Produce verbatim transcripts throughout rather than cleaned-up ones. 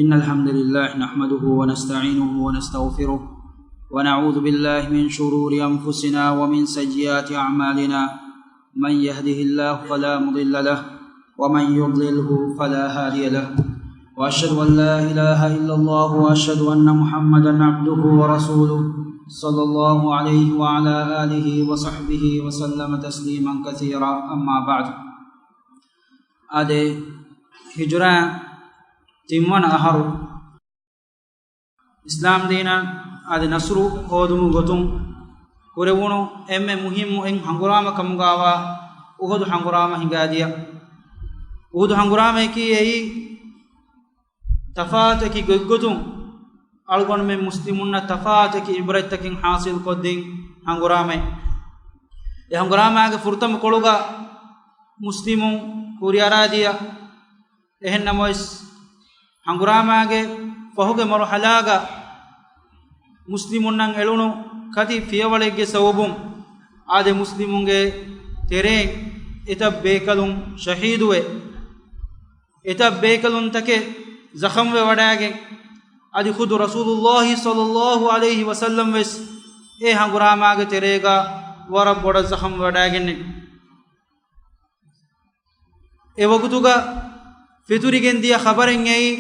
إن الحمد لله نحمده ونستعينه ونستغفره، ونعوذ بالله من شرور أنفسنا ومن سيئات أعمالنا، من يهده الله فلا مضل له، ومن يضلله فلا هادي له، وأشهد أن لا إله إلا الله، وأشهد أن محمدا عبده ورسوله، صلى الله عليه وعلى آله وصحبه وسلم تسليما كثيرا، أما بعد. އާދެ، ހިޖުރާ ތިންވަނަ އަހަރު، އިސްލާމް ދީނަށް އާދެ ނަޞްރު ހޯދުމުގެ ގޮތުން ކުރެވުނު އެންމެ މުހިއްމު އެއް ހަނގުރާމަ ކަމުގައިވާ އުޙުދު ހަނގުރާމަ ހިނގާދިޔަ. އުޙުދު ހަނގުރާމަޔަކީ އެއީ ތަފާތު އެކި ގޮތްގޮތުން އަޅުގަނޑުމެން މުސްލިމުންނަށް ތަފާތު އެކި ޢިބްރަތްތަކެއް ޙާޞިލްކޮށްދިން ހަނގުރާމައެއް. އެ ހަނގުރާމާގެ ފުރަތަމަ ކޮޅުގަ މުސްލިމުން ކުރިއަރާދިޔަ. އެހެންނަމަވެސް، ހަނގުރާމާގެ ފަހުގެ މަރުޙަލާގަ މުސްލިމުންނަށް އެޅުނު ކަތި ފިޔަވަޅެއްގެ ސަބަބުން އާދެ، މުސްލިމުންގެ ތެރެއިން އެތައް ބޭކަލުން ޝަހީދުވެ، އެތައް ބޭކަލުންތަކެއް ޒަޚަމްވެވަޑައިގެން، އަދި ޚުދު ރަސޫލުﷲ ޞައްލަﷲ ޢަލައިހި ވަސައްލަމް ވެސް އެ ހަނގުރާމާގެ ތެރޭގަ ވަރަށް ބޮޑަށް ޒަޚަމްވެވަޑައިގެންނެވި. އެ ވަގުތުގަ ފެތުރިގެން ދިޔަ ޚަބަރެއް އެއީ،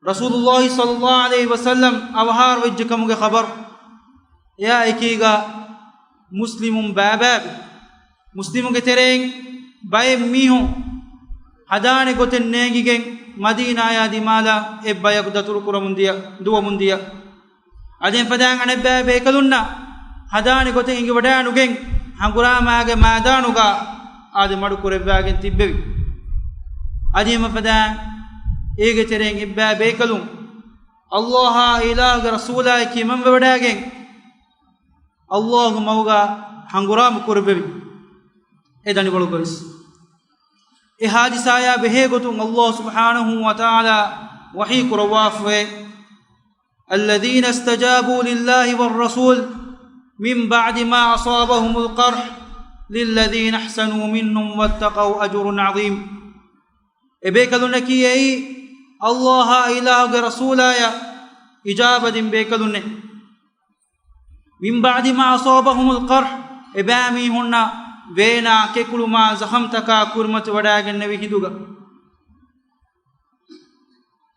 ރަސޫލުﷲ ޞައްލަﷲ ޢަލައިހި ވަސައްލަމް އަވަހާރަވެއްޖެ ކަމުގެ ޚަބަރު. އެއާ އެކީގަ މުސްލިމުން ބައިބައިވި، މުސްލިމުންގެ ތެރެއިން ބައެއް މީހުން ހަދާނެ ގޮތެއް ނޭނގިގެން، މަދީނާޔާ ދިމާލަށް އެއްބަޔަކު ދަތުރު ކުރަމުން ދިޔަ، ދުވަމުން ދިޔަ. އަދި އެފަދައިން އަނެއްބައި ބޭކަލުންނަށް ހަދާނެ ގޮތެއް އެނގިވަޑައިނުގެން، ހަނގުރާމާގެ މައިދާނުގަ އާދެ، މަޑު ކުރެއްވާގެން ތިއްބެވި. އަދި އެމަފަދައިން އޭގެ ތެރެއިން އެއްބައި ބޭކަލުން ﷲ އާއި އިލާހުގެ ރަސޫލާއި ކިޔަމަންވެވަޑައިގެން، ﷲ ގެ މަގުގަ ހަނގުރާމަ ކުރެއްވެވި. އެ ދަނޑިވަޅުގަވެސް އެ ހާދިސާޔާ ބެހޭ ގޮތުން ﷲ ސުބްޙާނަހޫ ވަތަޢާލާ ވަޙީ ކުރައްވާފައި، الذين استجابوا لله والرسول من بعد ما أصابهم القرح للذين أحسنوا منهم واتقوا أجر عظيم. އެ ބޭކަލުންނަކީ އެއީ، ﷲ އާއި އިލާހުގެ ރަސޫލާޔަށް އިޖާބަދިން ބޭކަލުންނެއް. من بعد ما أصابهم القرح، އެބައިމީހުންނަށް ވޭނާ ކެކުޅުމާ ޒަޚަމްތަކާ ކުރިމަތިވަޑައިގެންނެވި ހިނދުގަ.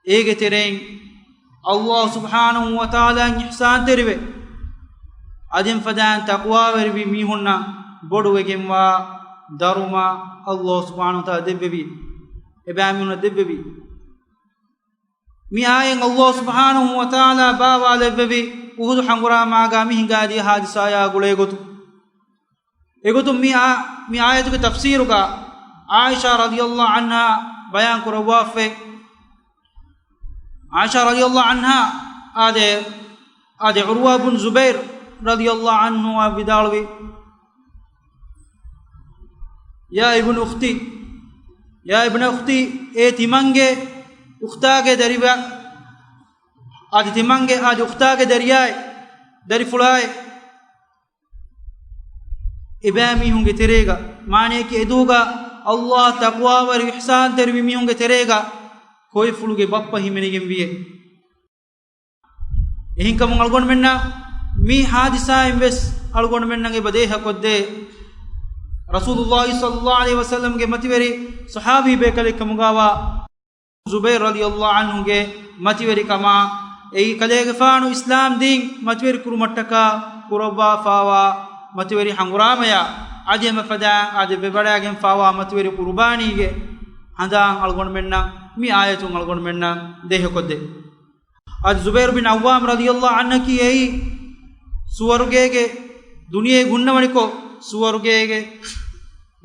އޭގެ ތެރެއިން ﷲ ސުބްޙާނަހޫ ވަތަޢާލާ އިޙްސާންތެރިވެ، އަދި އެފަދައިން ތަޤްވާވެރިވި މީހުންނަށް ބޮޑުވެގެންވާ ދަރުމަ ﷲ ސުބްޙާނަހޫ ވަތަޢާލާ ދެއްވެވި، އެބައިމީހުންނަށް ދެއްވެވި. މި އާޔަތް ﷲ ސުބްޙާނަހޫ ވަތަޢާލާ ބާވާލެއްވެވި އުޙުދު ހަނގުރާމާގަ މި ހިނގާދިޔަ ހާދިސާޔާ ގުޅޭގޮތުން. އެގޮތުން މި އާ-، މި އާޔަތުގެ ތަފްސީރުގަ ޢާއިޝާ ރަޟިޔަﷲ ޢަންހާ ބަޔާން ކުރައްވާފައި. ޢާއިޝާ ރަޟިޔަﷲ ޢަންހާ އާދެ، އާދެ، ޢުރްވާ ބުން ޒުބައިރު ރަޟިޔަﷲ ޢަންހު ވިދާޅުވި، يا ابن أختي، يا ابن أختي، އޭ ތިމަންގެ އުޚްތާގެ ދަރިވަ-، އާދެ، ތިމަންގެ އާދެ އުޚްތާގެ ދަރިޔާއޭ، ދަރިފުޅާއޭ. އެބައިމީހުންގެ ތެރޭގަ، މާނަޔަކީ އެދުވަހުގަ ﷲ ތަޤްވާވެރި އިޙްސާންތެރިވި މީހުންގެ ތެރޭގަ ކޮއިފުޅުގެ ބައްޕަ ހިމެނިގެން ވިޔޭ. އެހެންކަމުން އަޅުގަނޑުމެންނަށް މި ހާދިސާއިން ވެސް އަޅުގަނޑުމެންނަށް އެބަ ދޭހަކޮށްދޭ، ރަސޫލުﷲ ޞައްލަﷲ ޢަލައިހި ވަސައްލަމްގެ މަތިވެރި ޞަޙާބީ ބޭކަލެއް ކަމުގައިވާ ޒުބައިރު ރަޟިޔަﷲ ޢަންހުގެ މަތިވެރިކަމާ، އެއީ ކަލޭގެފާނު އިސްލާމް ދީން މަތިވެރި ކުރުމަށްޓަކާ ކުރައްވާފާވާ މަތިވެރި ހަނގުރާމަޔާ، އަދި އެމަފަދައިން އާދެ، ވެވަޑައިގެންފާވާ މަތިވެރި ޤުރުބާނީގެ ހަނދާން އަޅުގަނޑުމެންނަށް މި އާޔަތުން އަޅުގަނޑުމެންނަށް ދޭހަކޮށްދޭ. އަދި ޒުބައިރު ބިން ޢައްވާމް ރަޟިޔަﷲ ޢަންހަކީ އެއީ ސުވަރުގޭގެ، ދުނިޔެ ހުންނަވަނިކޮށް ސުވަރުގޭގެ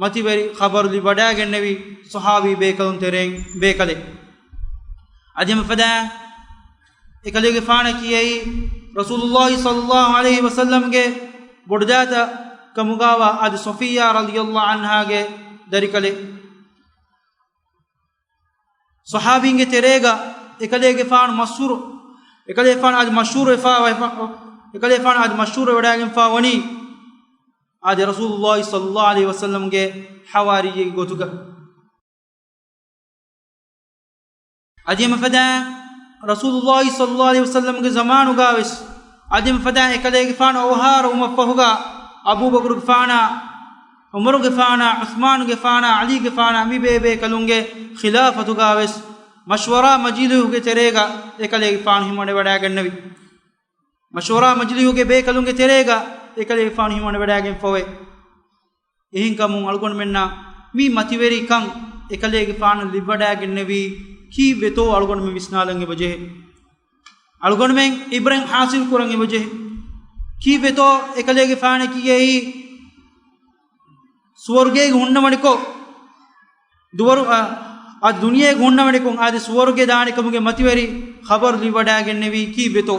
މަތިވެރި ޚަބަރު ލިބިވަޑައިގެންނެވި ޞަޙާބީ ބޭކަލުން ތެރެއިން ބޭކަލެއް. އަދި އެމަފަދައިން އެކަލޭގެފާނަކީ އެއީ ރަސޫލުﷲ ޞައްލަﷲ ޢަލައިހި ވަސައްލަމްގެ ބޮޑުދައިތަ ކަމުގައިވާ އާދެ، ޞަފިއްޔާ ރަޟިޔަﷲ ޢަންހާގެ ދަރިކަލެއް. ޞަޙާބީންގެ ތެރޭގަ އެކަލޭގެފާނު މަޝްހޫރު، އެކަލޭގެފާނު އަދި މަޝްހޫރު ވެފާ، ވެފާ، އެކަލޭގެފާނު އަދި މަޝްހޫރު ވެވަޑައިގެންފާ ވަނީ އާދެ، ރަސޫލުﷲ ޞައްލަﷲ ޢަލައިހި ވަސައްލަމްގެ ޙަވާރީއެއްގެ ގޮތުގަ. އަދި އެމަފަދައިން ރަސޫލުﷲ ޞައްލަﷲ ޢަލައިހި ވަސައްލަމްގެ ޒަމާނުގާވެސް، އަދި އެމަފަދައިން އެކަލޭގެފާނު އަވަހާރަވުމަށްފަހުގާ، އަބޫބަކުރުގެފާނާ، ޢުމަރުގެފާނާ، ޢުސްމާނުގެފާނާ، ޢަލީގެފާނާ، މި ބޭބޭކަލުންގެ ޚިލާފަތުގާވެސް، މަޝްވަރާ މަޖިލީހުގެ ތެރޭގަ އެކަލޭގެފާނު ހިމަނަވަޑައިގެންނެވި. މަޝްވަރާ މަޖިލީހުގެ ބޭކަލުންގެ ތެރޭގަ އެކަލޭގެފާނު ހިމަނަވަޑައިގެންފަވޭ. އެހެންކަމުން އަޅުގަނޑުމެންނަށް މި މަތިވެރިކަން އެކަލޭގެފާނު ލިބިވަޑައިގެންނެވީ ކީއްވެތޯ އަޅުގަނޑުމެން ވިސްނާލަން އެބަޖެހޭ. އަޅުގަނޑުމެން ޢިބްރަތް ޙާޞިލް ކުރަން އެބަޖެހޭ. ކީއްވެތޯ އެކަލޭގެފާނަކީ އެއީ ސުވަރުގޭގަ ހުންނަވަނިކޮށް، ދުވަރު، އަ، އަދި ދުނިޔޭގަ ހުންނަވަނިކޮށް އާދެ ސުވަރުގެ ދާނެކަމުގެ މަތިވެރި ޚަބަރު ލިބިވަޑައިގެންނެވީ ކީއްވެތޯ؟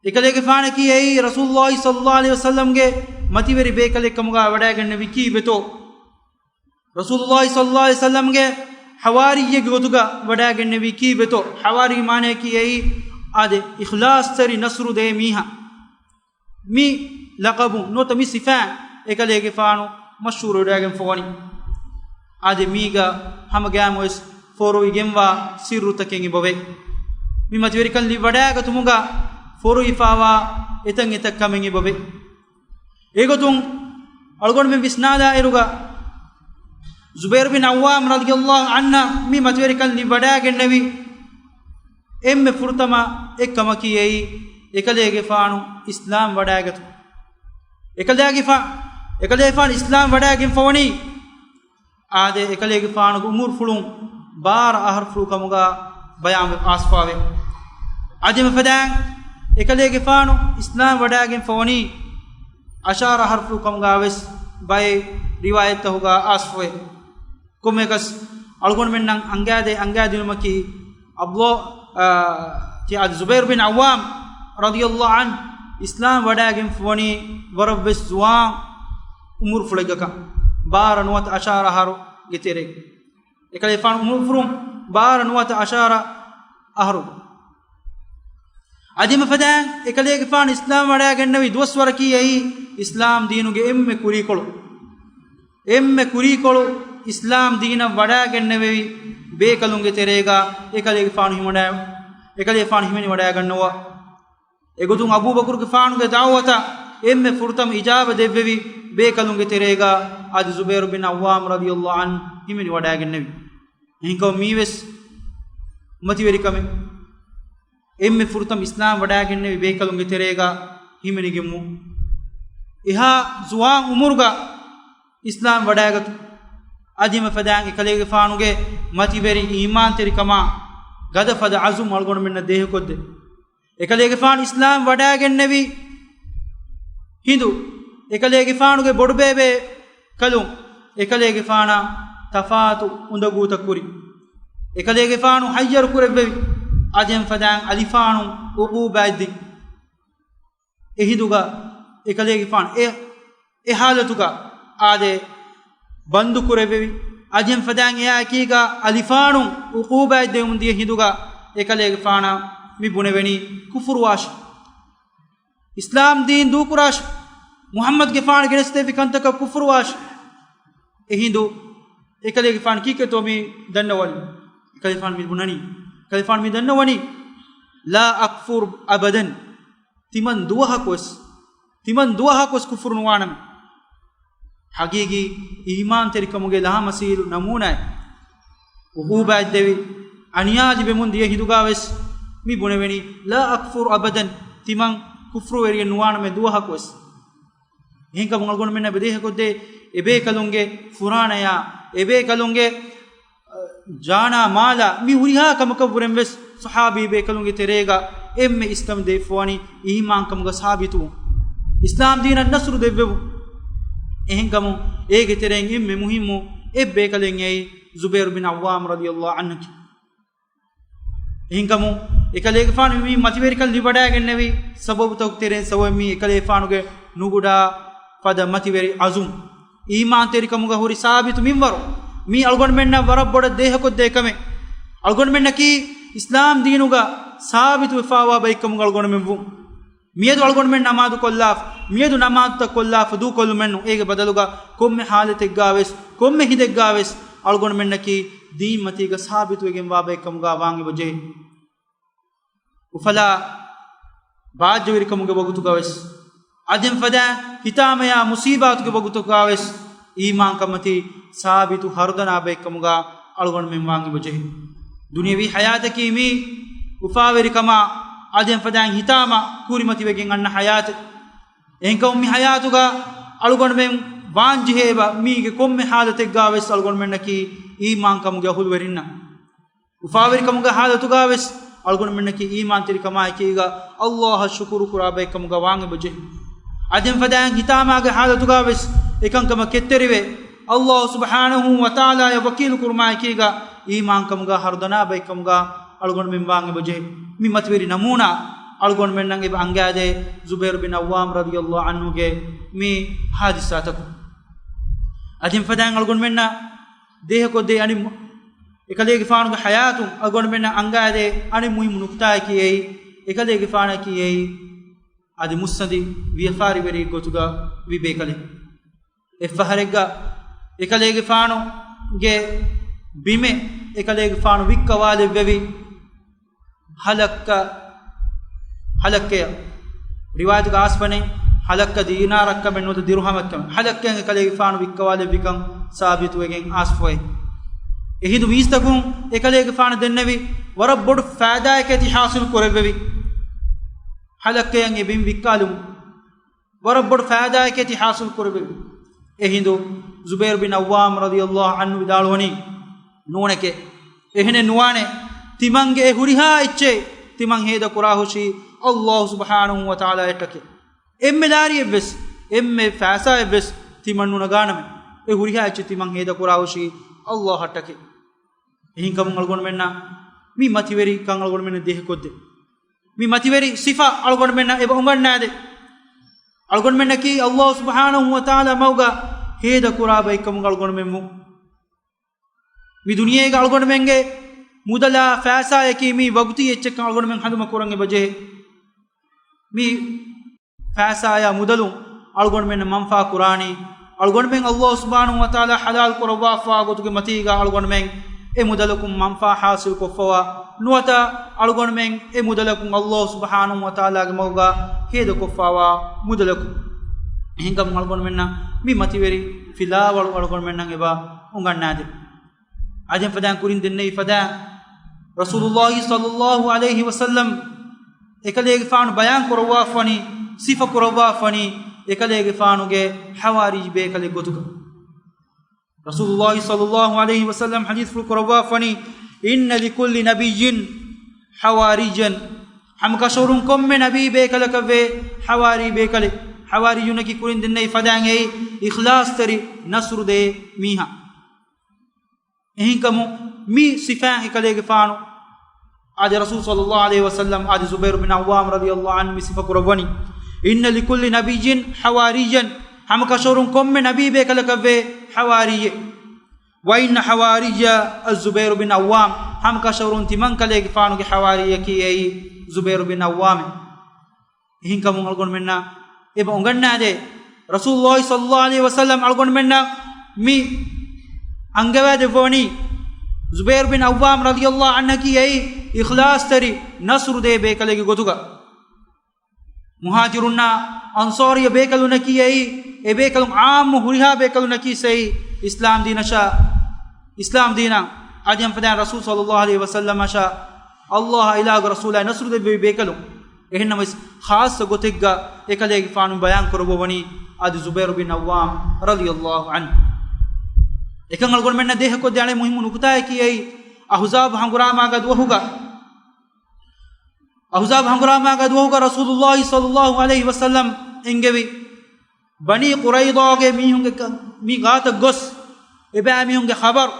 އެކަލޭގެފާނަކީ އެއީ ރަސޫލުﷲ ޞައްލަﷲ ޢަލައިހި ވަސައްލަމްގެ މަތިވެރި ބޭކަލެއްކަމުގާ ވަޑައިގެންނެވީ ކީއްވެތޯ؟ ރަސޫލުﷲ ޞައްލަﷲ ޢަލައިހި ވަސައްލަމްގެ ޙަވާރީއެއްގެ ގޮތުގަ ވަޑައިގެންނެވީ ކީއްވެތޯ؟ ޙަވާރީ މާނަޔަކީ އެއީ އާދެ، އިޚްލާޞްތެރި ނަޞްރު ދޭ މީހާ. މި ލަޤަބުން ނުވަތަ މި ސިފައިން އެކަލޭގެފާނު މަޝްހޫރުވެވަޑައިގެންފަވަނީ. އާދެ، މީގަ ހަމަގައިމުވެސް ފޮރުވިގެންވާ ސިއްރުތަކެއް އެބަވޭ. މި މަތިވެރިކަން ލިބިވަޑައިގަތުމުގަ ފޮރުވިފާވާ އެތަން އެތައް ކަމެއް އެބަވޭ. އެގޮތުން އަޅުގަނޑުމެން ވިސްނާލާއިރުގަ، ޒުބައިރު ބިން ޢައްވާމް ރަޟިޔަﷲ ޢަންހަށް މި މަތިވެރިކަން ލިބިވަޑައިގެންނެވި އެންމެ ފުރަތަމަ އެއްކަމަކީ އެއީ، އެކަލޭގެފާނު އިސްލާމް ވަޑައިގަތުން. އެކަލޭގެފާ-، އެކަލޭގެފާނު އިސްލާމް ވަޑައިގެންފަވަނީ، އާދެ، އެކަލޭގެފާނުގެ އުމުރުފުޅުން ބާރަ އަހަރުފުޅު ކަމުގަ ބަޔާން އާސްފާވޭ. އަދި އެމަފަދައިން އެކަލޭގެފާނު އިސްލާމް ވަޑައިގެންފަވަނީ އަށާރަ އަހަރުފުޅު ކަމުގަވެސް ބައެއް ރިވާޔަތްތަކުގަ އާސްފުވޭ. ކޮންމެއަކަސް އަޅުގަނޑުމެންނަށް އަނގައިދޭ އަނގައިދިނުމަކީ، އަބްލޯ، އާ، ތި އަދި ޒުބައިރު ބިން ޢައްވާމް ރަޟިޔަﷲ ޢަންހު އިސްލާމް ވަޑައިގެންފަވަނީ ވަރަށްވެސް ޒުވާން އުމުރުފުޅެއްގަކަން، ބާރަ ނުވަތަ އަށާރަ އަހަރުގެ ތެރޭގަ. އެކަލޭގެފާނު އުމުރުފުޅުން ބާރަ ނުވަތަ އަށާރަ އަހަރު. އަދި އެމަފަދައިން އެކަލޭގެފާނު އިސްލާމް ވަޑައިގެންނެވި ދުވަސްވަރަކީ އެއީ އިސްލާމް ދީނުގެ އެންމެ ކުރީކޮޅު. އެންމެ ކުރީކޮޅު އިސްލާމް ދީނަށް ވަޑައިގެންނެވި ބޭކަލުންގެ ތެރޭގަ އެކަލޭގެފާނު ހިމަނަ-، އެކަލޭގެފާނު ހިމެނިވަޑައިގަންނަވާ. އެގޮތުން އަބޫބަކުރުގެފާނުގެ ދަޢުވަތަށް އެންމެ ފުރަތަމަ އިޖާބަ ދެއްވެވި ބޭކަލުންގެ ތެރޭގަ އަދި ޒުބައިރު ބިން ޢައްވާމް ރަޟިޔަﷲ ޢަންހު ހިމެނިވަޑައިގެންނެވި. އެހެންކަމުން މީވެސް މަތިވެރިކަމެއް. އެންމެ ފުރަތަމަ އިސްލާމް ވަޑައިގެންނެވި ބޭކަލުންގެ ތެރޭގަ ހިމެނިގެން ވުން. އެހާ ޒުވާން އުމުރުގަ އިސްލާމް ވަޑައިގަތު. އަދި އެމަފަދައިން އެކަލޭގެފާނުގެ މަތިވެރި އީމާންތެރިކަމާ ގަދަފަދަ ޢަޒުމް އަޅުގަނޑުމެންނަށް ދޭހަކޮށްދޭ. އެކަލޭގެފާނު އިސްލާމް ވަޑައިގެންނެވި ހިނދު، އެކަލޭގެފާނުގެ ބޮޑުބޭބޭ ކަލުން އެކަލޭގެފާނާ ތަފާތު އުނދަގޫތައް ކުރި. އެކަލޭގެފާނު ހައްޔަރު ކުރެއްވެވި. އަދި އެމަފަދައިން އަލިފާނު ޢުޤޫބާތްދިން. އެހިނދުގަ އެކަލޭގެފާނު އެ، އެ ޙާލަތުގަ އާދެ ބަންދު ކުރެއްވެވި. އަދި އެމަފަދައިން އެއާއެކީގަ އަލިފާނު ޢުޤޫބާތް ދެވުން ދިޔަ ހިނދުގަ އެކަލޭގެފާނަށް މި ބުނެވެނީ ކުފުރުވާށި. އިސްލާމް ދީން ދޫކުރާށި. މުޙައްމަދުގެފާނު ގެނެސްދެއްވި ކަންތަކަށް ކުފުރުވާށި. އެހިނދު އެކަލޭގެފާނު ކީކޭތޯ މި ދަންނަވަނީ؟ އެކަލޭގެފާނު މި ބުނަނީ، އެކަލޭގެފާނު މި ދަންނަވަނީ، لا أكفر أبدا. ތިމަން ދުވަހަކުވެސް، ތިމަން ދުވަހަކުވެސް ކުފުރު ނުވާނަމޭ. ޙަޤީޤީ އީމާންތެރިކަމުގެ ލަހަމަސީލު ނަމޫނާއެއް. ޢުޤޫބާތްދެވި، އަނިޔާ ލިބެމުން ދިޔަ ހިނދުގާވެސް މި ބުނެވެނީ، لا أكفر أبدا، ތިމަން ކުފުރުވެރިއެއް ނުވާނަމޭ ދުވަހަކުވެސް. އެހެންކަމުން އަޅުގަނޑުމެންނަށް އެބަ ދޭހަކޮށްދޭ، އެބޭކަލުންގެ ފުރާނަޔާ، އެބޭކަލުންގެ، އަ، ޖާނާ މާލާ، މި ހުރިހާ ކަމަކަށްވުރެން ވެސް ޞަޙާބީ ބޭކަލުންގެ ތެރޭގަ އެންމެ އިސްކަން ދެއްވަނީ އީމާންކަމުގަ ސާބިތުވުން، އިސްލާމް ދީނަށް ނަޞްރު ދެއްވެވުން. އެހެންކަމުން އޭގެ ތެރެއިން އެންމެ މުހިއްމު އެއްބޭކަލެއް އެއީ ޒުބައިރު ބިން ޢައްވާމް ރަޟިޔަﷲ ޢަންހު. އެހެންކަމުން އެކަލޭގެފާނު މި މަތިވެރިކަން ލިބިވަޑައިގެންނެވި ސަބަބުތަކުގެ ތެރެއިން ސަބަބެއް މީ އެކަލޭގެފާނުގެ ނުގުޑާ ފަދަ މަތިވެރި ޢަޒުމް، އީމާންތެރިކަމުގަ ހުރި ސާބިތު މިންވަރު. މީ އަޅުގަނޑުމެންނަށް ވަރަށް ބޮޑަށް ދޭހަކޮށްދޭ ކަމެއް. އަޅުގަނޑުމެންނަކީ އިސްލާމް ދީނުގަ ސާބިތުވެފާވާ ބައެއްކަމުގަ އަޅުގަނޑުމެން ވުން. މިއަދު އަޅުގަނޑުމެން ނަމާދު ކޮށްލާފަ، މިއަދު ނަމާދުތައް ކޮށްލާފަ ދޫކޮށްލުމެއްނު. އޭގެ ބަދަލުގަ ކޮންމެ ޙާލަތެއްގާވެސް، ކޮންމެ ހިނދެއްގާވެސް އަޅުގަނޑުމެންނަކީ ދީންމަތީގަ ސާބިތުވެގެންވާ ބައެއްކަމުގަ ވާން އެބަޖެހޭ. އުފަލާ ބާއްޖަވެރިކަމުގެ ވަގުތުގަވެސް، އަދިން ފަދައިން ހިތާމަޔާ މުސީބާތުގެ ވަގުތުގަވެސް، އީމާންކަންމަތީ ސާބިތު ހަރުދަނާ ބައެއްކަމުގަ އަޅުގަނޑުމެން ވާން އެބަޖެހޭ. ދުނިޔަވީ ޙަޔާތަކީ މީ އުފާވެރިކަމާ، އަދިން ފަދައިން ހިތާމަ ކުރިމަތިވެގެން އަންނަ ޙަޔާތެއް. އެހެންކަމުން މި ޙަޔާތުގަ އަޅުގަނޑުމެން ވާންޖެހޭ އެބަ މީގެ ކޮންމެ ޙާލަތެއްގަވެސް އަޅުގަނޑުމެންނަކީ އީމާންކަމުގެ އަހުލުވެރިންނަށް. އުފާވެރިކަމުގެ ޙާލަތުގަވެސް އަޅުގަނޑުމެންނަކީ އީމާންތެރިކަމާއެކީގަ ﷲ އަށް ޝުކުރު ކުރާ ބައެއްކަމުގަ ވާން އެބަޖެހޭ. އަދިން ފަދައިން ހިތާމާގެ ޙާލަތުގަވެސް އެކަންކަމަށް ކެތްތެރިވެ، ﷲ ސުބްޙާނަހޫ ވަތަޢާލާއަށް ވަކީލު ކުރުމާއެކީގަ އީމާންކަމުގަ ހަރުދަނާ ބައެއްކަމުގަ އަޅުގަނޑުމެން ވާން އެބަޖެހޭ. މި މަތިވެރި ނަމޫނާ އަޅުގަނޑުމެންނަށް އެބަ އަންގާދޭ ޒުބައިރު ބިން ޢައްވާމް ރަޟިޔަﷲ ޢަންހުގެ މި ޙާދިސާތަކުން. އަދިން ފަދައިން އަޅުގަނޑުމެންނަށް ދޭހަކޮށްދޭ އަނެއް މު-، އެކަލޭގެފާނުގެ ޙަޔާތުން އަޅުގަނޑުމެންނަށް އަންގާދޭ އަނެއް މުހިއްމު ނުކުތާއަކީ އެއީ، އެކަލޭގެފާނަކީ އެއީ އަދި މުއްސަނދި ވިޔަފާރިވެރިއެއް ގޮތުގަ ވި ބޭކަލެއް. އެއްފަހަރެއްގަ އެކަލޭގެފާނުގެ ބިމެއް އެކަލޭގެފާނު ވިއްކަވާލެއްވެވި، ހަލައްކަ، ހަލައްކަޔަށް. ރިވާޔަތުގަ އައިސްފަނެ، ހަލައްކަ ދީނާރަށްކަމެއް ނުވަތަ ދިރުހަމެއްކަމެއް، ހަލައްކައިން އެކަލޭގެފާނު ވިއްކަވާލެއްވިކަން ސާބިތުވެގެން އައިސްފައި. އެހިނދު މީސްތަކުން އެކަލޭގެފާނަށް ދެންނެވި ވަރަށް ބޮޑު ފައިދާއެކޭ ތި ޙާޞިލު ކުރެއްވެވި. ހަލައްކައިން އެ ބިން ވިއްކާލުމުން ވަރަށް ބޮޑު ފައިދާއެކޭ ތި ޙާޞިލު ކުރެއްވެވި. އެހިނދު ޒުބައިރު ބިން ޢައްވާމް ރަޟިޔަﷲ ޢަންހު ވިދާޅުވަނީ، ނޫނެކޭ، އެހެނެއް ނުވާނެ. ތިމަންގެ އެ ހުރިހާ އެއްޗެއް ތިމަން ހޭދަ ކުރާހުށީ ﷲ ސުބްޙާނަހޫ ވަތަޢާލާއަށްޓަކައި. އެންމެ ލާރިއެއްވެސް، އެންމެ ފައިސާއެއްވެސް ތިމަން ނުނަގާނަމޭ. އެ ހުރިހާ އެއްޗެއް ތިމަން ހޭދަ ކުރާހުށީ ﷲއަށްޓަކައި. އެހެންކަމުން އަޅުގަނޑުމެންނަށް މި މަތިވެރިކަން އަޅުގަނޑުމެންނަށް ދޭހަކޮށްދޭ. މި މަތިވެރި ސިފަ އަޅުގަނޑުމެންނަށް އެބަ އުނގަންނާދޭ. އަޅުގަނޑުމެންނަކީ ﷲ ސުބްޙާނަހޫ ވަތަޢާލާ މަގުގަ ހޭދަ ކުރާ ބައެއްކަމުގަ އަޅުގަނޑުމެން ވުން. މި ދުނިޔޭގަ އަޅުގަނޑުމެންގެ މުދަލާ ފައިސާއަކީ މީ ވަގުތީ އެއްޗެއްކަން އަޅުގަނޑުމެން ހަނދުމަ ކުރަން އެބަޖެހޭ. މި ފައިސާއާ މުދަލުން އަޅުގަނޑުމެންނަށް މަންފާ ކުރާނީ، އަޅުގަނޑުމެން ﷲ ސުބްޙާނަހޫ ވަތަޢާލާ ޙަލާލު ކުރައްވާފާ ގޮތުގެ މަތީގަ އަޅުގަނޑުމެން އެ މުދަލަކުން މަންފާ ޙާޞިލު ކޮށްފަވާ، ނުވަތަ އަޅުގަނޑުމެން އެ މުދަލަކުން ﷲ ސުބްޙާނަހޫ ވަތަޢާލާގެ މަގުގަ ހޭދަކޮށްފާވާ މުދަލަކުން. އެހެންކަމުން އަޅުގަނޑުމެންނަށް މި މަތިވެރި ފިލާވަޅު އަޅުގަނޑުމެންނަށް އެބަ އުނގަންނާދޭ. އަދި ފަދައިން ކުރިން ދެންނެވި ފަދައިން ރަސޫލުﷲ ޞައްލަﷲ ޢަލައިހި ވަސައްލަމް އެކަލޭގެފާނު ބަޔާން ކުރައްވާފަނީ، ސިފަ ކުރައްވާފަނީ އެކަލޭގެފާނުގެ ޙަވާރިޖް ބޭކަލެއް ގޮތުގަ. ރަސޫލުﷲ ޞައްލަﷲ ޢަލައިހި ވަސައްލަމް ޙަދީޘްފުޅު ކުރައްވާފަނީ، "إن لكل نبي حواريا." ހަމަކަށަވަރުން ކޮންމެ ނަބީ ބޭކަލަކަށްވޭ ޙަވާރީ ބޭކަލެއް. ޙަވާރިއްޔުންނަކީ ކުރިން ދެންނެވި ފަދައިން އެއީ އިޚްލާޞްތެރި ނަޞްރު ދޭ މީހާ. އެހެންކަމުން މި ސިފައިން އެކަލޭގެފާނު އާދެ، ރަސޫލު ޞައްލަﷲ ޢަލައިހި ވަސައްލަމް އާދެ، ޒުބައިރު ބިން ޢައްވާމް ރަޟިޔަﷲ ޢަންހު މި ސިފަ ކުރައްވަނީ، "إن لكل نبي حواريا." ހަމަކަށަވަރުން ކޮންމެ ނަބީ ބޭކަލަކަށްވޭ ޙަވާރީއެއް. "وإن حواريي الزبير بن العوام." ހަމަކަށަވަރުން ތިމަން ކަލޭގެފާނުގެ ޙަވާރީއަކީ އެއީ ޒުބައިރު ބިން ޢައްވާމޭ. އެހެންކަމުން އަޅުގަނޑުމެންނަށް އެބަ އުނގަންނާދޭ، ރަސޫލުﷲ ޞައްލަﷲ ޢަލައިހި ވަސައްލަމް އަޅުގަނޑުމެންނަށް މި އަންގަވާދެއްވަވަނީ، ޒުބައިރު ބިން ޢައްވާމް ރަޟިޔަﷲ ޢަންހަކީ އެއީ އިޚްލާޞްތެރި ނަޞްރު ދޭ ބޭކަލެއްގެ ގޮތުގަ. މުހާޖިރުންނާ އަންޞާރިއްޔަ ބޭކަލުންނަކީ އެއީ، އެ ބޭކަލުން ޢާއްމު ހުރިހާ ބޭކަލުންނަކީ އެއީ، އިސްލާމް ދީނަށާ، އިސްލާމް ދީނަށް އަދި އެންފަދައިން ރަސޫލު ޞައްލަﷲ ޢަލައިހި ވަސައްލަމަށާ، ﷲ އާ އިލާހުގެ ރަސޫލާއި ނަޞްރު ދެއްވެވި ބޭކަލުން. އެހެންނަމަވެސް، ޚާއްޞަ ގޮތެއްގަ އެކަލޭގެފާނު ބަޔާން ކުރައްވަވަނީ އަދި ޒުބައިރު ބިން ޢައްވާމް ރަޟިޔަﷲ ޢަންހު. އެކަން އަޅުގަނޑުމެންނަށް ދޭހަކޮށްދޭ އަނެއް މުހިއްމު ނުކުތާއަކީ އެއީ، އަޙްޒާބު ހަނގުރާމާގެ ދުވަހުގަ، އަޙްޒާބު ހަނގުރާމާގެ ދުވަހުގަ ރަސޫލުﷲ ޞައްލަﷲ ޢަލައިހި ވަސައްލަމް އެންގެވި، ބަނީ ޤުރައިޟާގެ މީހުންގެ ކަ-، މި ގާތަށް ގޮސް، އެބައިމީހުންގެ ޚަބަރު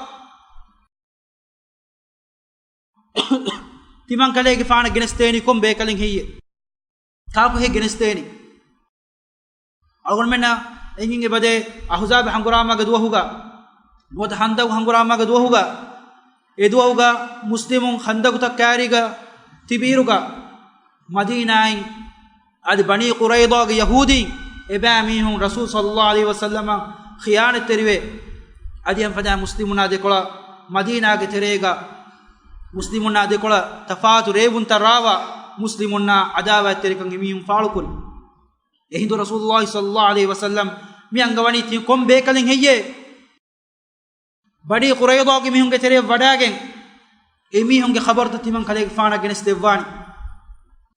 ތިމަން ކަލޭގެފާނަށް ގެނެސްދޭނީ ކޮން ބޭކަލެއް ހެއްޔޭ؟ ކާކު ހެއްޔޭ ގެނެސްދޭނީ؟ އަޅުގަނޑުމެންނަށް އެނގިން އެބަދޭ، އަޙްޒާބު ހަނގުރާމާގެ ދުވަހުގަ، ނުވަތަ ޚަންދަޤު ހަނގުރާމާގެ ދުވަހުގަ، އެ ދުވަހުގަ މުސްލިމުން ޚަންދަޤުތައް ކައިރީގަ ތިބިއިރުގަ، މަދީނާއިން އަދި ބަނީ ޤުރައިޟާގެ ޔަހޫދީން އެބައިމީހުން ރަސޫލު ޞައްލަﷲ ޢަލައިހި ވަސައްލަމަށް ޚިޔާނަތްތެރިވެ، އަދި އެންފަދައިން މުސްލިމުންނާ ދެކޮޅަށް މަދީނާގެ ތެރޭގަ މުސްލިމުންނާ ދެކޮޅަށް ތަފާތު ރޭވުންތައް ރާވާ، މުސްލިމުންނާ ޢަދާވާތްތެރިކަން އެމީހުން ފާޅުކުރި. އެހިނދު ރަސޫލުﷲ ޞައްލަﷲ ޢަލައިހި ވަސައްލަމް މި އަންގަވަނީ ތި ކޮން ބޭކަލެއް ހެއްޔޭ؟ ބަނީ ޤުރައިޟާގެ މީހުންގެ ތެރެއަށް ވަޑާގެން، އެ މީހުންގެ ޚަބަރުތައް ތިމަން ކަލޭގެފާނަށް ގެނެސްދެއްވާނެ.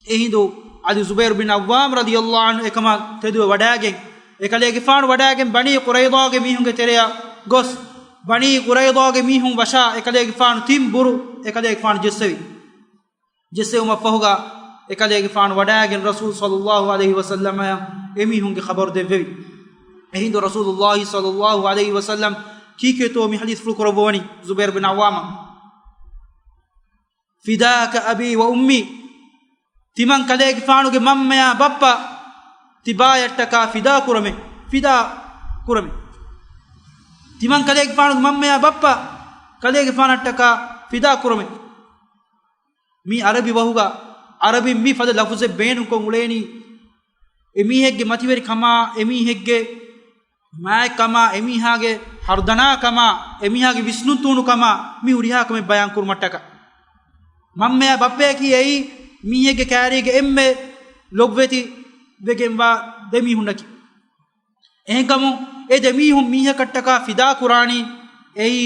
އެހިނދު އަދި ޒުބައިރު ބިން ޢައްވާމް ރަޟިޔަﷲ ޢަންހު އެކަމަށް ތެދުވެ ވަޑާގެން، އެކަލޭގެފާނު ވަޑާގެން ބަނީ ޤުރައިޟާގެ މީހުންގެ ތެރެއަށް ގޮސް، ބަނީ ޤުރައިޟާގެ މީހުން ވަށާ އެކަލޭގެފާނު ތިން ބުރު އެކަލޭގެފާނު ޖެއްސެވި. ޖެއްސެވުމަށްފަހުގަ އެކަލޭގެފާނު ވަޑާގެން ރަސޫލު ޞައްލަﷲ ޢަލައިހި ވަސައްލަމައަށް އެމީހުންގެ ޚަބަރު ދެއްވެވި. އެހިނދު ރަސޫލުﷲ ޞައްލަﷲ ޢަލައިހި ވަސައްލަމް ކީކޭތޯ މި ޙަދީޘްފުޅު ކުރައްވަވަނީ ޒުބައިރު ބިން ޢައްވާމަށް؟ فداك أبي وأمي، ތިމަން ކަލޭގެފާނުގެ މަންމަޔާ ބައްޕަ ތިބާޔަށްޓަކާ ފިދާ ކުރަމެ، ފިދާ ކުރަމެ. ތިމަން ކަލޭގެފާނުގެ މަންމަޔާ ބައްޕަ ކަލޭގެފާނަށްޓަކާ ފިދާ ކުރަމެ. މީ ޢަރަބި ބަހުގަ ޢަރަބިން މި ފަދަ ލަފުޒެއް ބޭނުންކޮށް އުޅޭނީ، އެމީހެއްގެ މަތިވެރިކަމާ، އެމީހެއްގެ މާތްކަމާ، އެމީހާގެ ހަރުދަނާކަމާ، އެމީހާގެ ވިސްނުންތޫނުކަމާ މި ހުރިހާ ކަމެއް ބަޔާންކުރުމަށްޓަކާ. މަންމަޔާ ބައްޕަޔަކީ އެއީ މީހެއްގެ ކާރީގެ އެންމެ ލޮބުވެތި ވެގެންވާ ދެމީހުންނަކީ. އެހެންކަމުން އެ ދެމީހުން މީހަކަށްޓަކާ ފިދާ ކުރާނީ އެއީ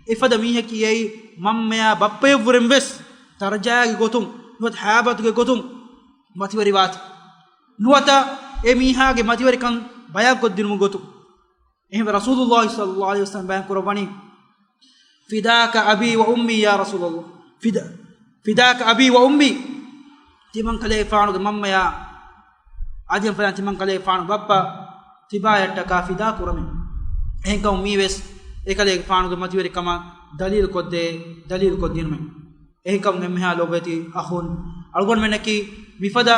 އެފަދަ މީހަކީ އެއީ މަންމަޔާ ބައްޕަޔަށްވުރެން ވެސް ދަރަޖާގެ ގޮތުން ނުވަތަ ހައިބަތުގެ ގޮތުން މަތިވެރިވާތީ. ނުވަތަ އެ މީހާގެ މަތިވެރިކަން ބަޔާންކޮށްދިނުމުގެ ގޮތުން. އެހެންވެ ރަސޫލުﷲ ޞައްލަﷲ ޢަލައިހި ވަސައްލަމް ބަޔާން ކުރައްވަނީ، فداك أبي وأمي يا رسول الله. فدا-، فداك أبي وأمي. ތިމަން ކަލޭގެފާނުގެ މަންމަޔާ އަދި އެފަދައިން ތިމަން ކަލޭގެފާނު ބައްޕަ ތިބާޔަށްޓަކާ ފިދާ ކުރަމެ. އެހެންކަމުން މީވެސް އެކަލޭގެފާނުގެ މަތިވެރިކަމަށް ދަލީލުކޮށްދޭ، ދަލީލުކޮށްދިނުމެ. އެހެންކަމުން އެންމެހާ ލޮބުވެތި އަޚުން، އަޅުގަނޑުމެންނަކީ މިފަދަ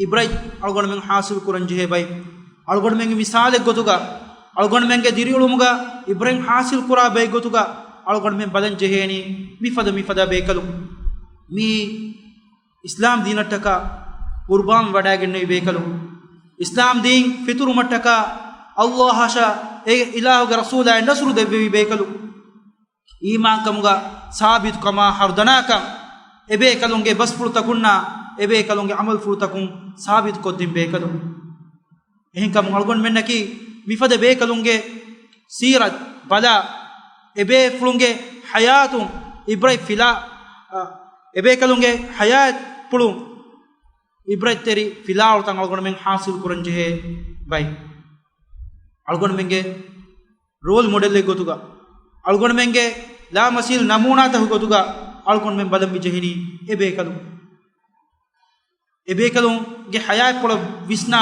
ޢިބްރަތް އަޅުގަނޑުމެން ޙާޞިލު ކުރަން ޖެހޭ ބައެއް. އަޅުގަނޑުމެންގެ މިސާލެއް ގޮތުގަ، އަޅުގަނޑުމެންގެ ދިރިއުޅުމުގަ ޢިބްރަތް ޙާޞިލު ކުރާ ބައެއް ގޮތުގަ އަޅުގަނޑުމެން ބަލަން ޖެހޭނީ މިފަދަ މިފަދަ ބޭކަލުން. މީ އިސްލާމް ދީނަށްޓަކާ ޤުރުބާން ވަޑައިގެންނެވި ބޭކަލުން. އިސްލާމް ދީން ފިތުރުމަށްޓަކާ ﷲ އަށާ އެ އިލާހުގެ ރަސޫލާއަށް ނަޞްރު ދެއްވެވި ބޭކަލުން. އީމާންކަމުގަ ސާބިތުކަމާ ހަރުދަނާކަން އެބޭކަލުންގެ ބަސްފުޅުތަކުންނާ އެބޭކަލުންގެ ޢަމަލުފުޅުތަކުން ސާބިތުކޮށްދިން ބޭކަލުން. އެހެންކަމުން އަޅުގަނޑުމެންނަކީ މިފަދަ ބޭކަލުންގެ ސީރަތް ބަލާ، އެބޭފުޅުންގެ ޙަޔާތުން ޢިބްރަތް ފިލާ، އަ، އެބޭކަލުންގެ ޙަޔާތްޕުޅުން ޢިބްރަތްތެރި ފިލާވަޅުތައް އަޅުގަނޑުމެން ޙާޞިލު ކުރަން ޖެހޭ ބައެއް. އަޅުގަނޑުމެންގެ ރޯލް މޮޑެލްއެއް ގޮތުގަ، އަޅުގަނޑުމެންގެ ލާމަސީލް ނަމޫނާތަކުގެ ގޮތުގަ އަޅުގަނޑުމެން ބަލަން މި ޖެހެނީ އެބޭކަލުން. އެބޭކަލުންގެ ޙަޔާތްޕުޅަށް ވިސްނާ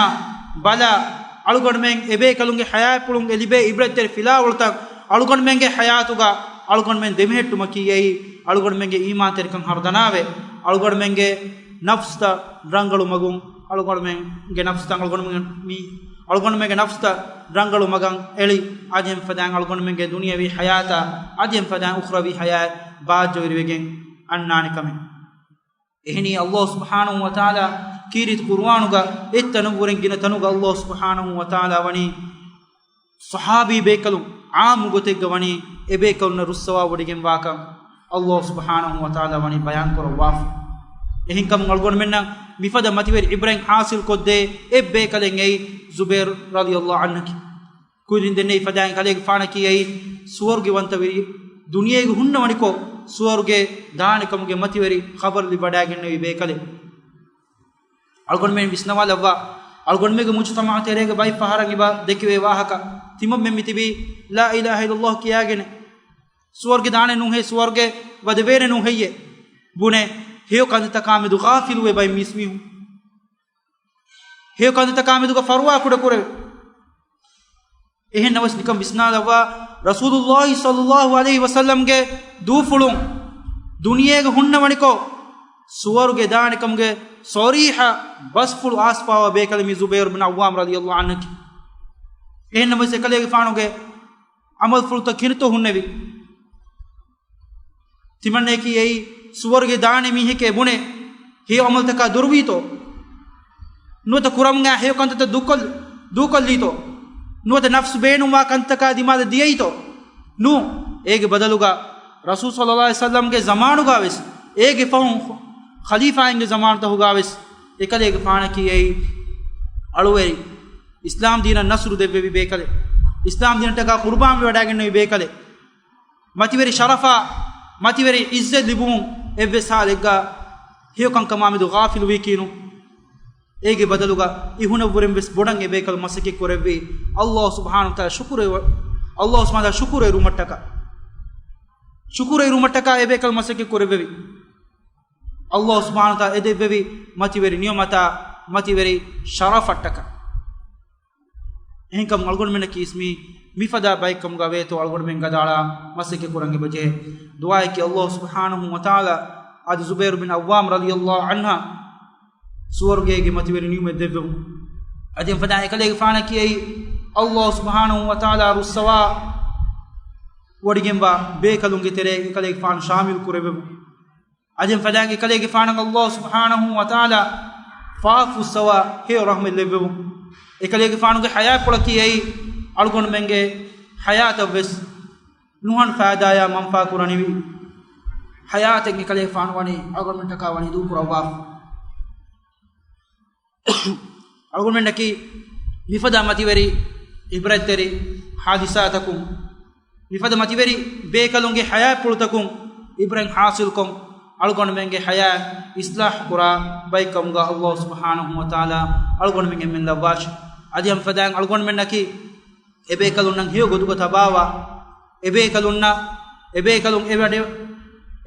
ބަލާ، އަޅުގަނޑުމެން އެބޭކަލުންގެ ޙަޔާތްޕުޅުން އެ ލިބޭ ޢިބްރަތްތެރި ފިލާވަޅުތައް އަޅުގަނޑުމެންގެ ޙަޔާތުގަ އަޅުގަނޑުމެން ދެމެހެއްޓުމަކީ އެއީ އަޅުގަނޑުމެންގެ އީމާންތެރިކަން ހަރުދަނާވެ، އަޅުގަނޑުމެންގެ ނަފްސްތައް ރަނގަޅު މަގުން، އަޅުގަނޑުމެންގެ ނަފްސްތައް އަޅުގަނޑުމެން މި، އަޅުގަނޑުމެންގެ ނަފްސްތައް ރަނގަޅު މަގަށް އެޅި، އަދި އެފަދައިން އަޅުގަނޑުމެންގެ ދުނިޔަވީ ޙަޔާތާ، އަދި އެފަދައިން އުޚްރަވީ ޙަޔާތް ބާއްޖަވެރިވެގެން އަންނާނެ ކަމެއް. އެހެނީ ﷲ ސުބްޙާނަހޫ ވަތަޢާލާ ކީރިތި ޤުރުއާނުގަ އެއްތަނަށްވުރެން ގިނަ ތަނުގަ ﷲ ސުބްޙާނަހޫ ވަތަޢާލާ ވަނީ ޞަޙާބީ ބޭކަލުން ޢާއްމު ގޮތެއްގަ ވަނީ އެބޭކަލުންނަށް ރުއްސަވާވޮޑިގެންވާކަން ﷲ ސުބްޙާނަހޫ ވަތަޢާލާ ވަނީ ބަޔާންކުރައްވާފަ. އެހެންކަމުން އަޅުގަނޑުމެންނަށް މިފަދަ މަތިވެރި ޢިބްރަތް ޙާޞިލްކޮށްދޭ އެއްބޭކަލެއް އެއީ ޒުބައިރު ރަޟިޔަﷲ ޢަންހަކީ. ކުރިން ދެންނެވި ފަދައިން ކަލޭގެފާނަކީ އެއީ ސުވަރުގެވަންތަވެރި، ދުނިޔޭގެ ހުންނަވަނިކޮށް ސުވަރުގެ ދާނެކަމުގެ މަތިވެރި ޚަބަރު ލިބިވަޑައިގެންނެވި ބޭކަލެއް. އަޅުގަނޑުމެން ވިސްނަވާލައްވާ، އަޅުގަނޑުމެންގެ މުޖުތަމަޢު ތެރޭގަ ބައެއް ފަހަރަށް އެބަ ދެކެވޭ ވާހަކަ. ތިމަންމެން މިތިބީ ލާ އިލާހަ އިއްލައްލާހު ކިޔާގެން، ސުވަރުގެ ދާނެ ނޫންހޭ، ސުވަރުގެ ވަދެވޭނެ ނޫންހެއްޔޭ ބުނެ، ހެޔޮ ކަންތައްތަކާމެދު ޣާފިލުވޭ ބައެއް މީސްމީހުން. ހެޔޮ ކަންތައްތަކާމެދުގަ ފަރުވާ ކުޑަކުރެވޭ. އެހެންނަމަވެސް ނިކަން ވިސްނާލައްވާ، ރަސޫލުﷲ ޞައްލަﷲު ޢަލައިހި ވަސައްލަމްގެ ދޫފުޅުން ދުނިޔޭގަ ހުންނަވަނިކޮށް، ސުވަރުގެ ދާނެކަމުގެ ޞަރީޙަ ބަސްފުޅު އާސްފާވާ ބޭކަލެއް މި ޒުބައިރު ބިން ޢައްވާމް ރަޟިޔަﷲު ޢަންހަކީ. އެހެންނަމަވެސް އެކަލޭގެފާނުގެ ޢަމަލުފުޅުތައް ކިހިނެއްތޯ ހުންނެވި؟ ތިމަންނަޔަކީ އެއީ ސުވަރުގެ ދާނެ މީހެކޭ ބުނެ، ހެޔޮ ޢަމަލުތަކާ ދުރުވީތޯ؟ ނުވަތަ ކުރަމުން އައި ހެޔޮ ކަންތައްތައް ދޫކޮށް-، ދޫކޮށްލީތޯ؟ ނުވަތަ ނަފްސު ބޭނުންވާ ކަންތަކާ ދިމާލަށް ދިޔައީތޯ؟ ނޫން. އޭގެ ބަދަލުގަ ރަސޫލު ޞައްލައްލާހު ޢަލައިހި ވަސައްލަމްގެ ޒަމާނުގަ ވެސް، އޭގެ ފަހުން ޚަލީފާއިންގެ ޒަމާނުތަކުގަ ވެސް އެކަލޭގެފާނަކީ އެއީ އަޅުވެރި އިސްލާމް ދީނަށް ނަޞްރު ދެއްވެވި ބޭކަލެއް. އިސްލާމް ދީނަށްޓަކާ ޤުރުބާން ވަޑައިގެންނެވި ބޭކަލެއް. މަތިވެރި ޝަރަފާ، މަތިވެރި ޢިއްޒަތް ލިބުމުން އެއްވެސް ޙާލެއްގަ ހެޔޮކަންކަމާމެދު ޣާފިލުވީކީނު. އޭގެ ބަދަލުގަ އިހުނަށްވުރެން ވެސް ބޮޑަށް އެބޭކަލު މަސައްކަތް ކުރެއްވީ ﷲ ސުބްޙާނަހޫ ވަތަޢާލާ ޝުކުރު، ﷲ ސުބްޙާނަހޫ ވަތަޢާލާ ޝުކުރު އެރުމަށްޓަކާ. ޝުކުރު އެރުމަށްޓަކާ އެބޭކަލު މަސައްކަތް ކުރެއްވެވި. ﷲ ސުބްޙާނަހޫ ވަތަޢާލާ އެދެއްވެވި މަތިވެރި ނިޢުމަތާ، މަތިވެރި ޝަރަފަށްޓަކާ. އެހެންކަމުން އަޅުގަނޑުމެންނަކީ މި، މިފަދަ ބައެއްކަމުގަ ވޭތޯ އަޅުގަނޑުމެން ގަދައަޅާ މަސައްކަތް ކުރަން އެބަޖެހޭ. ދުޢާއަކީ ﷲ ސުބްޙާނަހޫ ވަތަޢާލާ އަދި ޒުބައިރު ބިން ޢައްވާމް ރަޟިޔަﷲ ޢަންހަށް ސުވަރުގޭގެ މަތިވެރި ނިޢުމަތް ދެއްވެވުން. އަދި އެފަދައިން އެކަލޭގެފާނަކީ އެއީ ﷲ ސުބްޙާނަހޫ ވަތަޢާލާ ރުއްސަވާ ވޮޑިގެންވާ ބޭކަލުންގެ ތެރޭގަ އެކަލޭގެފާނު ޝާމިލު ކުރެއްވެވުން. އަދި އެފަދައިން އެކަލޭގެފާނަށް ﷲ ސުބްޙާނަހޫ ވަތަޢާލާ ފާފަ ފުއްސަވާ ހެޔޮ ރަޙްމަތް ލެއްވެވުން. އެކަލޭގެފާނުގެ ޙަޔާތްޕުޅަކީ އެއީ އަޅުގަނޑުމެންގެ ޙަޔާތަށް ވެސް ނުހަނު ފައިދާޔާ މަންފާ ކުރަނިވި ޙަޔާތެއް އެކަލޭގެފާނު ވަނީ އަޅުގަނޑުމެންޓަކާ ވަނީ ދޫކުރައްވާފަ. އަޅުގަނޑުމެންނަކީ މިފަދަ މަތިވެރި ޢިބްރަތްތެރި ޙާދިސާތަކުން، މިފަދަ މަތިވެރި ބޭކަލުންގެ ޙަޔާތްޕުޅުތަކުން ޢިބްރަތް ޙާޞިލްކޮށް، އަޅުގަނޑުމެންގެ ޙަޔާތް އިޞްލާޙް ކުރާ ބައެއްކަމުގަ ﷲ ސުބްޙާނަހޫ ވަތަޢާލާ އަޅުގަނޑުމެން އެންމެން ލައްވާށި. އަދި އެފަދައިން އަޅުގަނޑުމެންނަކީ އެބޭކަލުންނަށް ހެޔޮ ގޮތުގަ ތަބާވާ، އެބޭކަލުންނަށް، އެބޭކަލުން އެ ވަޑެ-،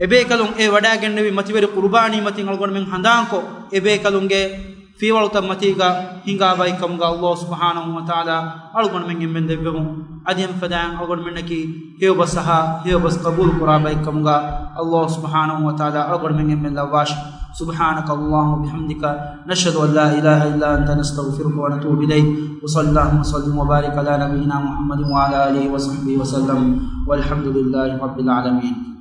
އެބޭކަލުން އެ ވަޑައިގެންނެވި މަތިވެރި ޤުރުބާނީމަތިން އަޅުގަނޑުމެން ހަނދާންކޮށް، އެބޭކަލުންގެ ފިޔަވަޅުތައް މަތީގަ ހިނގާ ބައެއްކަމުގަ ﷲ ސުބްޙާނަހޫ ވަތަޢާލާ އަޅުގަނޑުމެން އެންމެން ދެއްވެވުން. އަދި އެފަދައިން އަޅުގަނޑުމެންނަކީ ހެޔޮބަސް އަހާ، ހެޔޮބަސް ޤަބޫލު ކުރާ ބައެއްކަމުގަ ﷲ ސުބްޙާނަހޫ ވަތަޢާލާ އަޅުގަނޑުމެން އެންމެން ލައްވާށި. سبحانك اللهم وبحمدك، نشهد أن لا إله إلا أنت، نستغفرك ونتوب إليك. وصلى اللهم وسلم وبارك على نبينا محمد وعلى آله وصحبه وسلم، والحمد لله رب العالمين.